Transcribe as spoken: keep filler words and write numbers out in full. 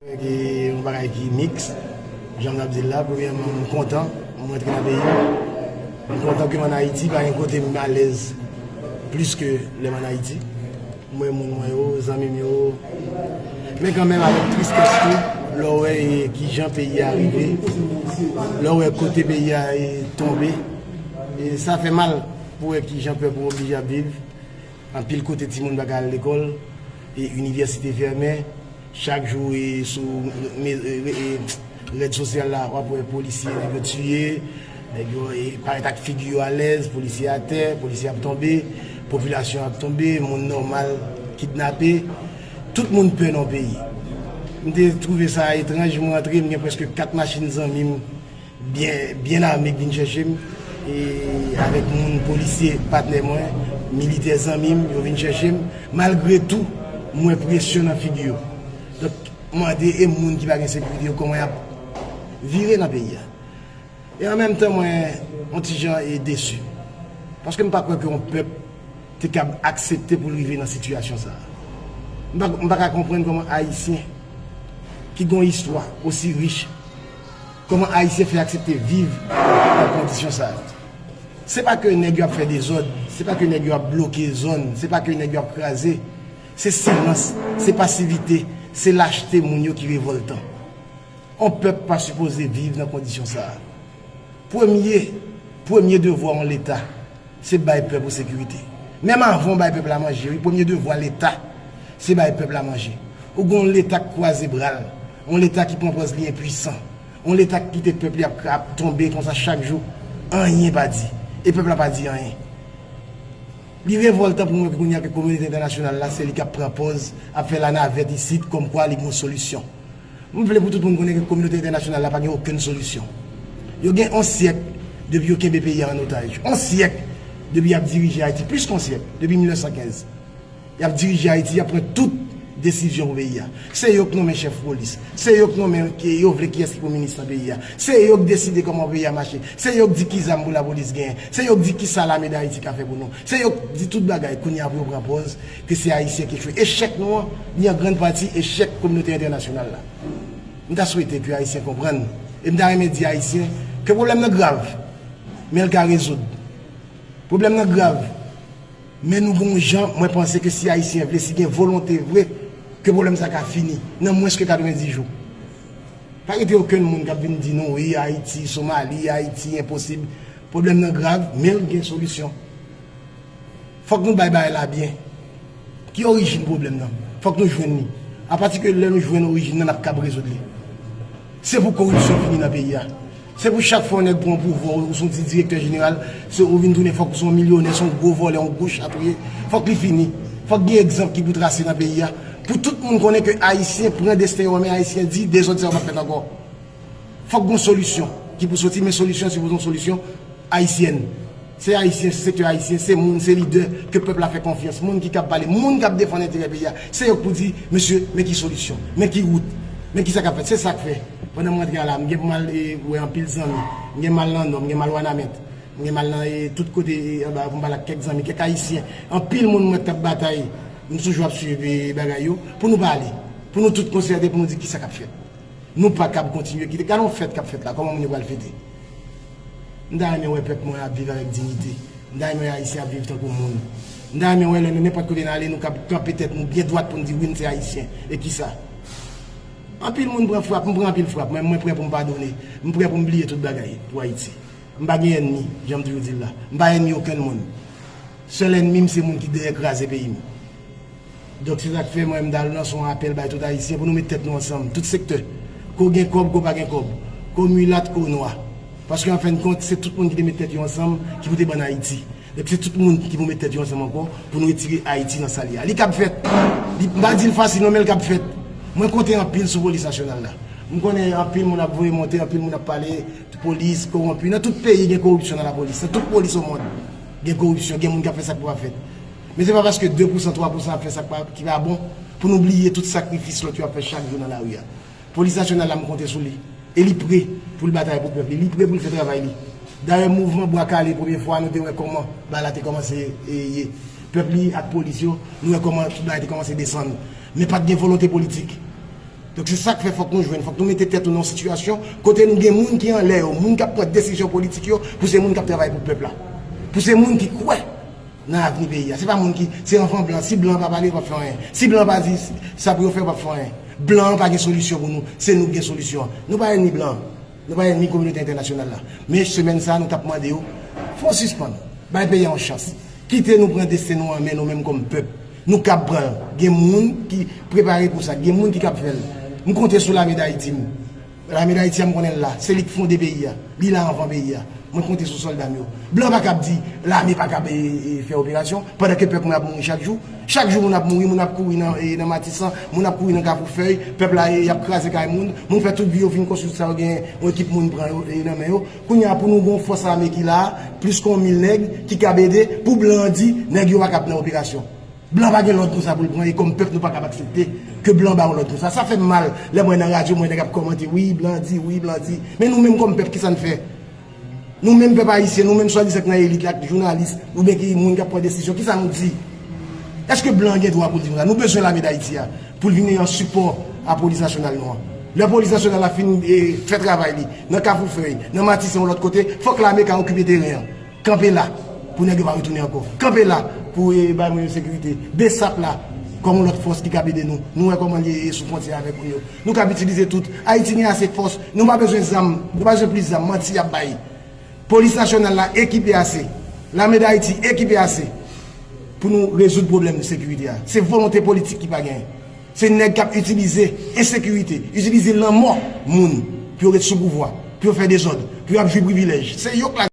Gen yon bagay ki miks, jan m t ap di l la, premyèman, m kontan, m rantre nan peyi m. M kontan ke m ann Ayiti, pa gen kote m alèz plis ke lè m ann Ayiti. M wè moun mwen yo, zanmi m yo. Men kanmenm, avèk tristès tou, lè w wè e, kijan peyi a rive, lè w wè kote peyi a e, tonbe, e sa fè mal pou wè kijan pèp ou oblije ap viv. Anpil kote timoun pa ka al lekòl, e inivèsite fèmen. Chak jou e sou me- e- e- rèd sosyal la, w ap wè polisye, nèg yo tiye, nèg yo e parèt ak figi yo alèz, polisye atè, polisye ap tonbe, popilasyon ap tonbe, moun nòmal kidnape. Tout moun pè nan peyi. M te twouve sa etranj, m rantre, m gen prèske kat machin zanmi m byen, byen ame k vin chèche m, e avèk moun polisye patnè mwen, militè zanmi m, yo vin chèche m. Malgre tou, m wè presyon nan figi yo. Donk, m mande e moun ki pa gen sekirite yo, kòman y ap vire nan peyi a. E an menm tan, mwen, yon ti jan e desi. Paske m pa kwè ke yon pèp te kab aksepte pou l rive nan sitiyasyon sa a. M pa, m pa ka konprann kòman Ayisyen ki gen yon istwa osi rich, kòman Ayisyen fè aksepte viv nan kondisyon sa a. Se pa ke nèg yo ap fè dezòd, se pa ke nèg yo ap bloke zòn, se pa ke nèg yo ap kraze. Se silans, se pasivite, se lachte moun yo ki revòltan. On pèp pa sipoze viv nan kondisyon sa a. Premye, premye devwa yon Leta, se bay pèp ou sekirite. Menm avan w bay pèp la manje, wi, premye devwa Leta, se bay pèp la manje. Ou gen yon Leta k kwaze bra l, yon Leta ki pran pòz li enpwisan, yon Leta k kite pèp li ap, ap tonbe konsa chak jou, anyen pa di. E pèp la pa di anyen. Li revòltan pou mwen kounye a ke kominote entènasyonal la, se li k ap pran pòz, ap fè lanavèt isit, kòmkwa li gen yon solisyon. M vle pou tout moun konnen ke kominote entènasyonal la pa gen okenn solisyon. Yo gen yon syèk depi yo kenbe peyi a an otaj. Yon syèk depi y ap dirije Ayiti. Plis ke yon syèk, depi mil nèf san kenz. Y ap dirije Ayiti, y ap pran tout desizyon pou peyi a. Se yo k nonmen chèf polis. Se yo k nonmen, ki, yo vle kiyès ki pou minis nan peyi a. Se yo k deside kòman peyi a mache. Se yo k di ki zam pou lapolis genyen. Se yo k di ki sa Lame Dayiti ka fè pou nou. Se yo k di tout bagay. Kounye a pou yo pran pòz ke se Ayisyen ki echwe. Echèk nou an, li an grann pati echèk kominote entènasyonal la. M ta swete ke Ayisyen konprann. E m ta renmen di Ayisyen ke pwoblèm nan grav, men l ka rezoud. Pwoblèm nan grav, men nou gen yon jan, mwen panse ke si Ayisyen vle, si gen volonte vre, ke pwoblèm sa ka fini nan mwens ke katrevenndis jou. Pa kite okenn moun k ap vin di nou, wi, Ayiti, Somali, Ayiti, enposib. Pwoblèm nan grav, men l gen solisyon. Fòk nou bay bagay la byen. Ki orijin pwoblèm nan? Fòk nou jwenn li. Apati ke lè nou jwenn orijin nan, n ap kab rezoud li. Se pou koripsyon fini nan peyi a. Se pou chak fwa yon nèg pran pouvwa, ou se yon ti direktè jeneral, se ou vin tounen fòk ou se yon milyonè, se yon gwo vòlè, yon gwo chat ou ye. Fòk li fini. Fòk gen egzanp ki pou trase nan peyi a. Pou tout moun konnen ke Ayisyen pran desten yo an men, Ayisyen di dezòd sa yo p ap fèt ankò. Fòk gen yon solisyon ki pou soti, men solisyon an sipoze yon solisyon ayisyèn. Se Ayisyen, se sektè ayisyen, se moun, se lidè ke pèp la fè konfyans, moun ki kab pale, moun k ap defann enterè peyi a. Se yo k pou di, mesye, men ki solisyon, men ki wout, men ki sa k ap fèt. Se sa k fè, pandan m rantre a la, m gen pou m al e, wè anpil zanmi. M gen m al nan Nò, m gen m al Wanament, m gen m al nan e, tout kote e, anba pou m pale ak kèk zanmi, kèk Ayisyen. Anpil moun m wè k t ap batay, m toujou ap swiv e, bagay yo, pou nou pale, pou nou tout konsète, pou nou di ki sa k ap fèt. Nou pa kab kontinye kite. Gade yon fèt k ap fèt la, kòman moun yo pral fete? M ta renmen wè pèp mwen ap viv avèk diyite. M ta renmen wè Ayisyen ap viv tankou moun. M ta renmen wè lè nou nenpòt kote n ale, nou kab kanpe tèt nou byen dwat pou n di wi, n se Ayisyen. E kisa? Anpil moun pran frap, m pran anpil frap. Mwen, mwen prè pou m padone. M prè pou m bliye tout bagay pou Ayiti. M pa gen ènmi, jan m toujou di l la. M pa ènmi okenn moun. Sèl ènmi m se moun ki dèyè kraze peyi m. Donk, se sa k fè mwen, m ta lanse yon apèl bay tout Ayisyen pou nou met tèt nou ansanm, tout sektè. Ke w gen kòb, ke w pa gen kòb. Ke w milat, ke w nwa. Paske, an fen de kont, se tout moun ki te met tèt yo ansanm ki pou te ban n Ayiti. Donk, se tout moun ki pou met tèt yo ansanm ankò pou nou retire Ayiti nan sa l ye a. Li kab fèt. Li, m pa di l fasil non, men l kab fèt. Mwen konte anpil sou polis nasyonal la. M konnen anpil moun ap voye monte, anpil moun ap pale, polis, kowonpi. Nan tout peyi, gen koripsyon nan lapolis. Nan tout polis o mond, gen koripsyon, gen moun k ap fè sa k pa fèt. Men se pa paske de pou san, twa pou san ap fè sa k pa, ki pa bon, pou nou bliye tout sakrifis lòt yo ap fè chak jou nan lari a. Polis nasyonal la, m konte sou li. E li pre pou l batay pou pèp li. Li pre pou l fè travay li. Dayè, mouvman Bwa Kale, premye fwa, nou te wè kòman bagay la te kòmanse e, ye. Pèp li ak polis yo, nou wè kòman tout bagay te kòmanse desann. Men pa t gen volonte politik. Donk se sa k fè fòk nou jwenn, fòk nou mete tèt nou nan yon sitiyasyon kote nou gen moun ki anlè yo, moun k ap pran desizyon politik yo, pou se moun k ap travay pou pèp la. Pou se moun ki kwè nan avni peyi a. Se pa moun ki, se anvan blan. Si blan pa pale, yo p ap fè anyen. Si blan pa di sa pou yo fè, yo p ap fè anyen. Blan an pa gen solisyon pou nou, se nou ki gen solisyon an. Nou pa ènmi blan an. Nou pa ènmi kominote entènasyonal la. Men semèn sa a, nou t ap mande yo, fò sispann. Bay peyi a yon chans. Kite nou pran desten nou an men nou menm kòm pèp. Nou kab pran l. Gen moun ki prepare pou sa. Gen moun ki kab fè l. M konte sou lame Dayiti m. Lame Dayiti a, m konnen l la. Se li k fonde peyi a. Li la anvan peyi a. Mwen konte sou sòlda m yo. Blan pa kab di lame pa kab e, e, fè operasyon, pandan ke pèp mwen ap mouri chak jou. Chak jou moun ap mouri, moun ap kouri nan, e, nan Matisan, moun ap kouri nan Kafou Fèy, pèp la, e, y ap kraze kay moun, moun fè tout vi yo fin konstwi tout sa yo genyen, yon ekip moun pran yo, e, nan men yo. Kounye a pou nou gen yon fòs ame ki la, plis ke yon mil nèg, ki kab ede, pou blan an di, nèg yo pa kab nan operasyon. Blan pa gen lòd konsa pou l pran, e kòm pèp nou pa kab aksepte ke blan ba yon lòd konsa. Sa fè m mal, lè m wè nan radyo, m wè nèg ap kòmante, wi, blan di, wi, blan di. Men nou menm kòm pèp, kisa n fè? Nou menm pèp ayisyen, nou menm swadizan k nan elit la, jounalis, oubyen ki moun k ap pran desizyon, kisa nou di? Èske blan gen dwa pou l di nou sa? Nou bezwen lame Dayiti a, pou l vin an sipò a polis nasyonal nou an. Lè polis nasyonal la fin, e, fè travay li, nan Kafou Fèy, nan Matisan, yon lòt kote, fòk lame ka okipe teren an. Kanpe la, pou nèg yo pa retounen ankò. Kanpe la, pou, e, bay moun yo sekirite. Besap la, kòm yon lòt fòs ki kab ede nou. Nou wè kòman li ye sou fwontyè avèk moun yo. Nou kab itilize tout. Ayiti gen ase fòs. Nou pa bezwen zam. Nou pa bezwen plis zam. Manti y ap bay. Polis nasyonal la ekipe ase. Lame Dayiti ekipe ase. Pou nou rezoud pwoblèm sekirite a. Se volonte politik ki pa genyen. Se nèg k ap itilize ensekirite, itilize lanmò moun pou yo ret sou pouvwa, pou yo fè dezòd, pou yo ap jwi privilèj. Se yo k la